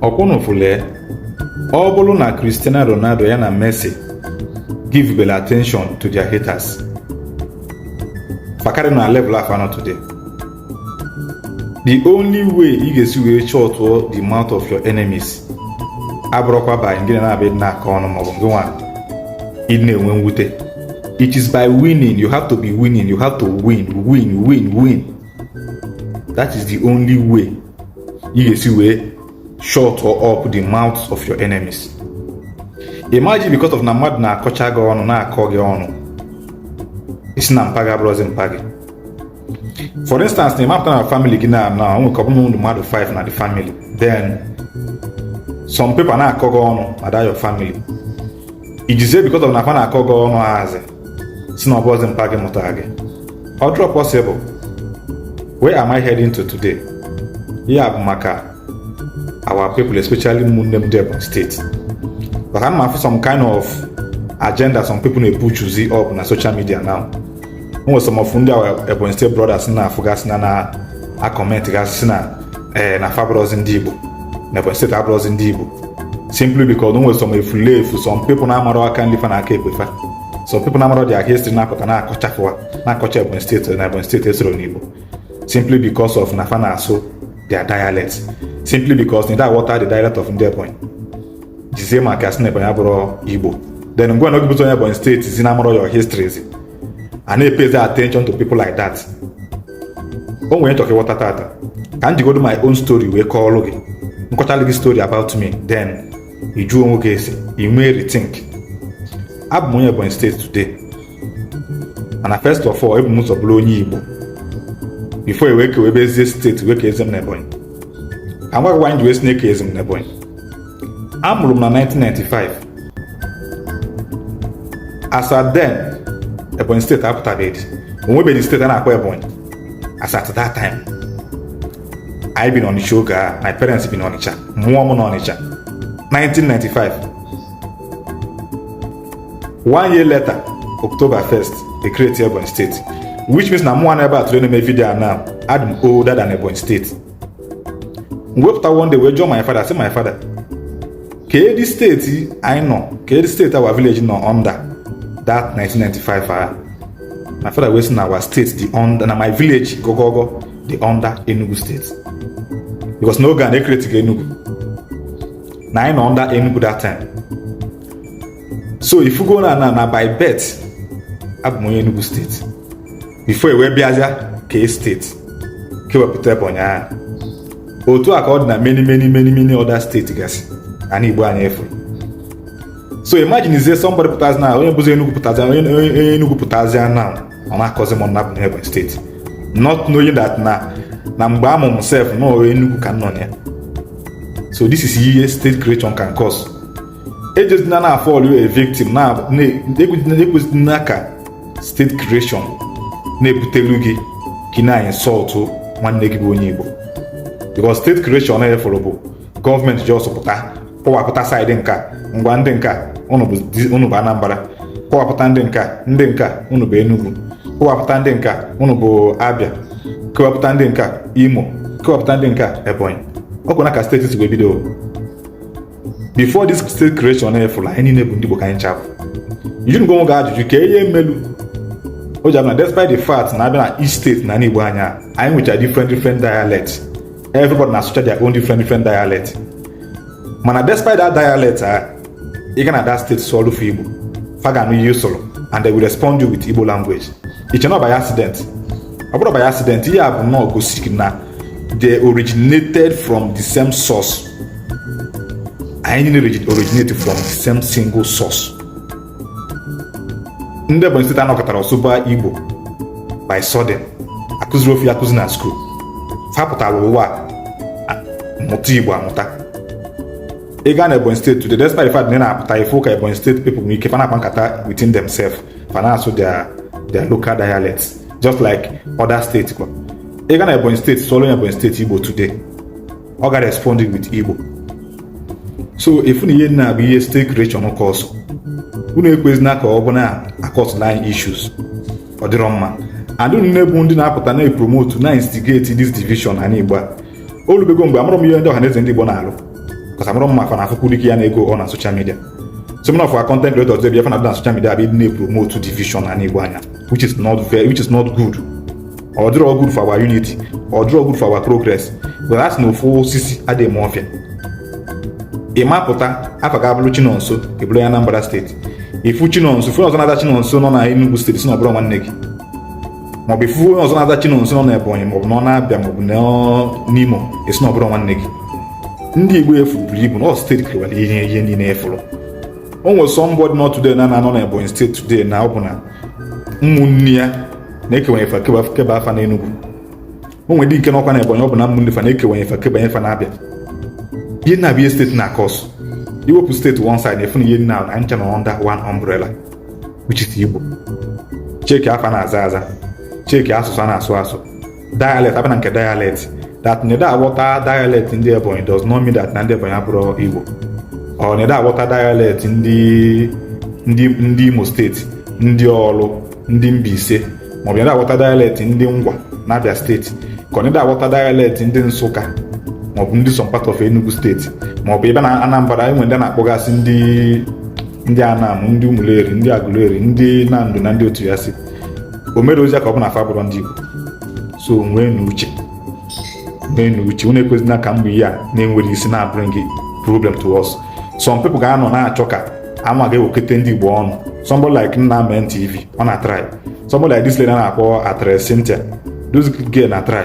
Ọkwụnụfụlee, ọ bụrụ na Cristiano Ronaldo ya na Messi give bel attention to their haters, fa karị na level afa nọ today. The only way ị ga-esi wee shut the mouth of your enemies abụrụkwa by ngị na-abịa na-akọ ọnụ maọbụ ngị nwa ị na-enwe mwute. It is by winning. You have to be winning. You have to win, win, win, win. That is the only way ị ga-esi wee shut up the mouths of your enemies. Imagine, because of na mmadụ na-akọcha gị ọnụ, na-akọ gị ọnụ, isi na mpa gị abụrụzi mpa gị. For instance, na ịmapụta na family gị na onwe ka ọ bụrụ mmadụ 5 na the family, then some people na-akọ gị ọnụ na that your family, ijizie because of na fa na-akọ gị ọnụ hazi si na ọ bụrụzi mpa gị mụtara gị. Ọ dịrọ possible. Where am I heading to today? Ihe a bụ maka our people, especially ụmụnne m ndị Ebonyi State, but I'm afụ some kind of agenda some people na-epuchuzi up na social media now. O nwere some of ndị our Ebonyi State brothers na-afụgasị na a-comment gasị na ee, na fa abụrọzi ndị Igbo, na Ebonyi State abụrọzi ndị Igbo, simply because o nwere some efulefu, some people na-amarọ aka nri fa na aka ekpe fa, some people na-amarọ their history, na-apụta na-akọchafụwa, na-akọcha Ebonyi State, na Ebonyi State esoro n'Igbo, simply because of na fa na-asụ their dialect, simply because na ị aghọta the dialect of ndị Ebonyi, jizie maka asị na Ebonyi abụrọ Igbo. Then ngwa na oge onye Ebonyi State si na-amarọ your histories, a na-epezi attention to people like that. O nwere nchọka ịghọta tata ka m jigodo my own story wee kọọlụ gị, nkọchalụ gị story about me, then ị jụọ onwe gị ese, ị nwee rethink. Abụ m onye Ebonyi State today, mana first of all, ebu m ụzọ bụrụ onye Igbo before e wee kewebezie steeti wee kezie m na Ebonyi. Ka m gwa gị why m ji wee si na ekezi m na Ebonyi. Amụrụ m na 1995. As at then, Ebonyi State apụtabeghị, onwebeghị steeti a na-akpọ Ebonyi as at that time. Anyị bi n'Ọnịcha oge a. My parents bi n'Ọnịcha, mụọ m n'Ọnịcha 1995. One year later, October 1st, they create Ebonyi State, which means na mụnwa na ebe a tụrụ na-eme video now, adị m older than Ebonyi State. M wepụta one day wee jụọ my father, sị my father, keedi steeti anyị nọ, keedi steeti our village nọ under that 1995 agha? My father wee sị na our state dị under, na my village gogogo dị under Enugu State, because n'oge a na-ecreate ga Enugu, na anyị nọ under Enugu that time. So ifugo na by birth, abụ m onye Enugu State before e wee bịazịa kee steeti kewepụta Ebonyi ahụ. Otu a ka ọ dị na many, many, many, many other steeti gasị ana Igbo anyị efuru. So imagine izie somebody pụtazi na onye bụzi Enugu pụtazi, onye Enugu pụtazi na ọ na-akọzi m na abụ Ebonyi State, not knowing that na mgbe amụ m sef na Enugu ka m nọ na ya. So this is ihe state creation can cause. Ejezina na fall a victim na ekwezina ka state creation na-ebutelu gị ka ị na-insult nwanne gị bụ onye Igbo, because state creation efuru bụ gọọmenti just pụta kpọwapụta side nka, ngwa, ndị nka unu bụ Anambra, kpọwapụta ndị nka, ndị nka unu bụ Enugu, kpọwapụta ndị nka unu bụ Abia, kewapụta ndị nka Imo, kewapụta ndị nka Ebonyi. Ọ bụ na ka steeti si wee bido. Before this state creation efuru, anyị niile bụ ndị Igbo ka anyị chapụ. Ijunugo onwe gị ajụjụ ka ihe melu o ji abụ na despite the fact na abịa na each state na Igbo anya, anyị nwechara different different dialects, everybody na-asụcha their own different different dialect, mana despite that dialect a, ị ga na that state sụọlụ for Igbo, fa ga-anụ ihe ị sụrụ and they will respond you with Igbo language. Iche na by accident? Ọ bụrụ by accident, ihe a bụ nnọọ gosi na they originated from the same source. Anyị niile originate from the same single source. Ndị Ebonyi State anọkọtara ọsụba Igbo by sudden, akụziri ofe akụzi na school. Fa pụtara ụwa mụta Igbo amụta. Ị gaa na Ebonyi State today, despite the fact na ị na-apụta ifu ka Ebonyi State people nwere ike fa na-akpa nkata within themselves, fa na-asụ their local dialects just like other states kwa. Ị gaa na Ebonyi State sụọrọ onye Ebonyi State Igbo today, ọ ga respond with Igbo. So efu na ihe na-abụ ihe state creation cause. Unu ekwezina ka ọ bụ na acauseụla anyị issues. Ọ dịrọ mma. And unu na-ebu ndị na-apụta na-epromote, na instigate this division na Igbo a, olubego mgbe amụrụ m ihe ndị Ọhaneze ndị Igbo na-alụ. Because amụrụ mma afa na afụkwu dike ya na-ego ọ na social media. So many of our content creators dey bịa na social media abịa na-promote division na Igbo anya, which is not good. Ọ dịrọ good for our unity, ọ dịrọ good for our progress. But asị na ofu osisi adịghị eme ọfịa. Ị mapụta afa ga-abụrụ Chinonso, ebụrụ ya Anambra Steeti. Ifu Chinonso, ifu onye ọzọ na-aza Chinonso nọ na Enugu Steeti, si na ọbụrụ nwanne gị, maọbụ ifu onye ọzọ na-aza Chinonso nọ na Ebonyi, maọbụ nọ na-Abịa, maọbụ n'Imo, esi na ọbụrụ nwanne gị. Ndị Igbo efu buru ibu na ọ steeti kewara ihe niile efuru. O nwere somebody not today na na-anọ na Ebonyi Steeti today na ọ bụ na ụmụnne ya na-ekewanye fa keba afa n'Enugu. O nwere ndị nke nọkwa na Ebonyi, ọ bụ na ụmụnne fa na-ekewanye fa kebanye fa na-abịa. Ihe na-abịa steeti na cause iwepụ steeti one side na-efu na ihe na na ncha nọ under one umbrella, which is Igbo. Cheki afa na-aza aza, cheki asụsụ a na-asụ asụ, dialect. Abịa na nke dialect, that na aghọta dialect ndị Ebonyi does not mean that na ndị Ebonyi abụrụ Igbo. Ọ na aghọta dialect ndị Imo Steeti, ndị Ọlụ, ndị Mbaise, maọbụ na aghọta dialect ndị Ngwa na Abia Steeti, ka ọ na aghọta dialect ndị Nsụka, maọbụ ndị some part of Enugu Steeti, maọbụ ebe na Anambra enwe ndị a na-akpọgasị ndị Anam, ndị Umuleri, ndị Aguleri, ndị Nando na ndị otu ya. Si o mere ozi ya ka ọ bụ na afa bụrụ ndị Igbo. So nwee na uche, nwee na uche. Unu ekwezina ka mgbe ihe a na-enwere isi na bring problem to us. Some people ga-anọ na-achọ ka ama ga-ewekọta ndị Igbo ọnụ. Somebody like Nna TV, ọ na-try. Somebody like this lady a na-akpọ Actress Cynthia, those girl na try.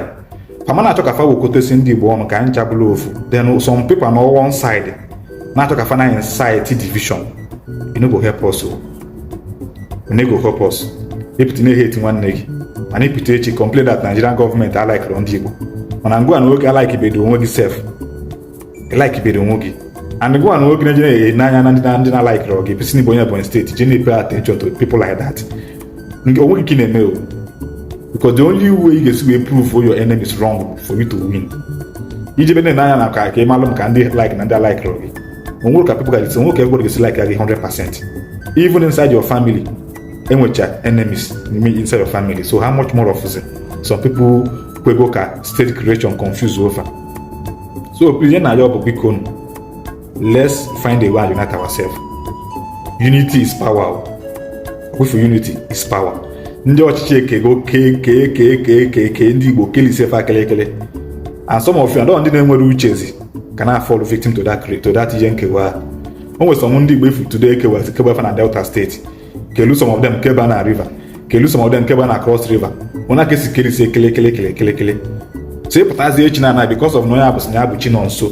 Fama na-achọ ka fa wekọtesi ndị Igbo ọnụ ka anyị chabụla ofu. Then some people nọ one side na-achọ ka fa na incite division. E no go help us o, e no go help us. Ịpụta na-ehate nwanne gị, mana ịpụta echi complain that Nigerian government alikere ndị Igbo, mana ngwa na oge alikebedo onwe gị sef, likebedo onwe gị. And ngwa na oge na-eje n'anya na ndị na-alikere gị, pesi n'Igbo onye Ebonyi Steeti je na-pay attention to people like that, nke onwe gị ka ị na-eme o. Because the only way ị ga-esi wee prove your enemies wrong for you to win, ijebe na-ene anya na ka ị malụ m ka ndị like na ndị alikere gị. Onwere ka people ga-esi, onwere ka everybody ga-esi like gị 100%. Even inside your family, enwecha enemies inside your family, so how much more of some people kwego ka state creation confuse over. So please, na ya bụ, biko, let's find a way and unite ourselves. Unity is power. With unity is power. Ndị ọchịchị ekego kee kee kee kee kee kee ndị Igbo kelisefa kelekele, and some of you and ndị na-enwere uchezi ka na fall victim to that ihe nkewa. O nwere some ndị Igbo efu today ekewa keba na Delta Steeti, kelu some of them keba na River, kelu some of them keba na Cross River. Onye aka esi kelisi ekele kele kele kele kele. So ịpụtazi echi na ana because of na onye abụ sị na ya bụ Chinonso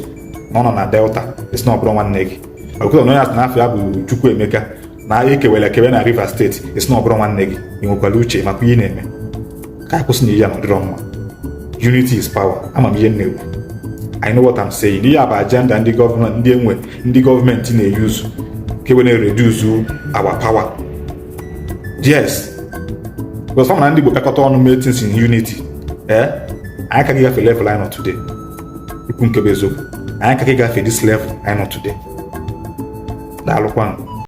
na ọ nọ na Delta, esi na ọ bụrụ nwanne gị. Because of na onye asị na afọ ya bụ Chukwuemeka na ekewere ekewe na Rivers Steeti, esi na ọ bụrụ nwanne gị. Ị nwekwara uche makwa ihe ị na-eme? Ka anyị kwụsị na ihe a na ọdịrọ mma. Unity is power. Ama m ihe m na-ekwu. I know what I'm saying. Ihe a bụ agenda ndị gọọmenti, ndị enwe ndị gọọmenti na-eyuzu ka e na-reduce our power. Yes, because fam na ndị Igbo bịakọta ọnụ mee things in unity, eh, anyị akaghị gafe level anyị nọ today. Ikwu nke bụ eziokwu, anyị akaghị gafe this level anyị nọ today. Daalụkwanụ.